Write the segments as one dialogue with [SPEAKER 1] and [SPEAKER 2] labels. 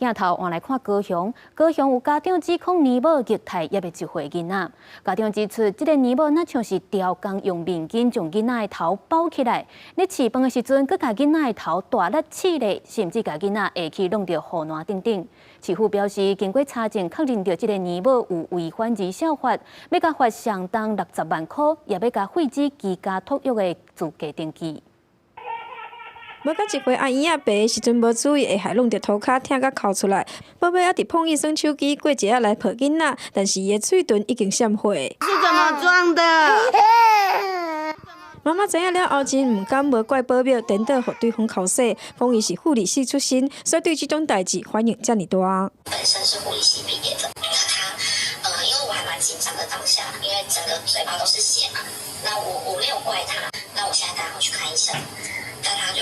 [SPEAKER 1] 鏡頭換來看高雄，高雄有家長指控奶母虐待猶未一歲囡仔。家長指出，這个奶母若像是雕工用面巾將囡仔的頭包起來，咧飼飯的時陣，閣共囡仔的頭大力刺咧，甚至共囡仔下氣弄著雨爛等等。市府表示，經過查證，確認著這个奶母有違反兒少法，欲共罰相當60萬箍，也欲共廢止居家托育的資格登記。
[SPEAKER 2] 無夠一歲阿嬰仔爬的時陣無注意，會害弄著塗跤疼甲哭出來。寶貝猶佇膨椅耍手機，過一下來抱囡仔，但是伊的喙唇已經閃血。
[SPEAKER 3] 是怎麼裝的？
[SPEAKER 2] 媽媽知影了後，真毋甘無怪保姆，顛倒予對方剾洗，講伊是護理系出身，所以對這種代誌反應遮爾大。
[SPEAKER 4] 本身是護理系畢業的，那他，因為我還蠻緊張的當下，因為整個嘴巴都是血嘛，那我沒有怪他，那我現在帶他去看醫生，但他就，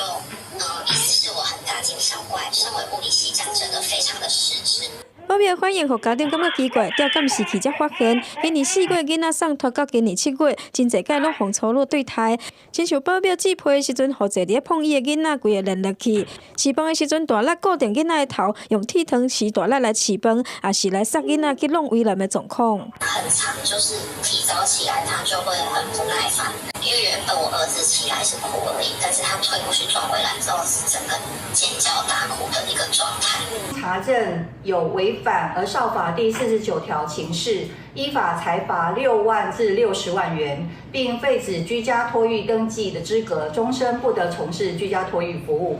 [SPEAKER 4] 意思是我很大驚小怪，身為護理系這樣真的非常的失職。
[SPEAKER 2] 保姆反應予家長感覺奇怪，調監視器才發現，今年4月囡仔送托到今年7月，真濟擺攏予粗魯對待，親像保姆摺被的時陣，予坐佇咧膨椅的囡仔規个連落去；飼飯的時陣，大力固定囡仔的頭，用鐵湯匙大力來飼飯，也是來捒囡仔去弄圍欄的狀況。
[SPEAKER 4] 很常就是提早起來，他就會很不耐煩，因為原本我兒子起來是哭而已，但是他推過去撞圍欄之後，是整個尖叫大哭的一個狀態。
[SPEAKER 5] 查證有違反兒少法第49條情事，依法裁罰6萬至60萬元，並廢止居家托育登記的資格，終身不得從事居家托育服務。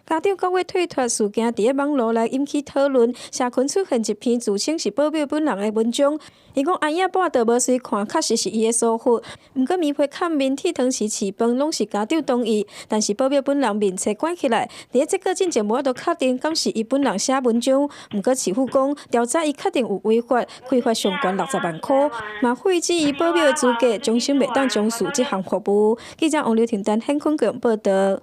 [SPEAKER 2] 家長講欲退脫事件，佇咧網路來引起討論。社群出現一篇自稱是保姆本人的文章，伊講阿嬰跋倒無隨看，確實是伊的疏忽。毋過棉被崁面、鐵湯匙飼飯，攏是家長同意。但是保姆本人面冊關起來，佇咧這個進前無法度確定，敢是伊本人寫文章。毋過市府講調查伊確定有違法，開罰上懸60萬箍，嘛廢止伊保姆的資格，終身袂當從事這項服務。記者王劉婷丹、顯坤強報道。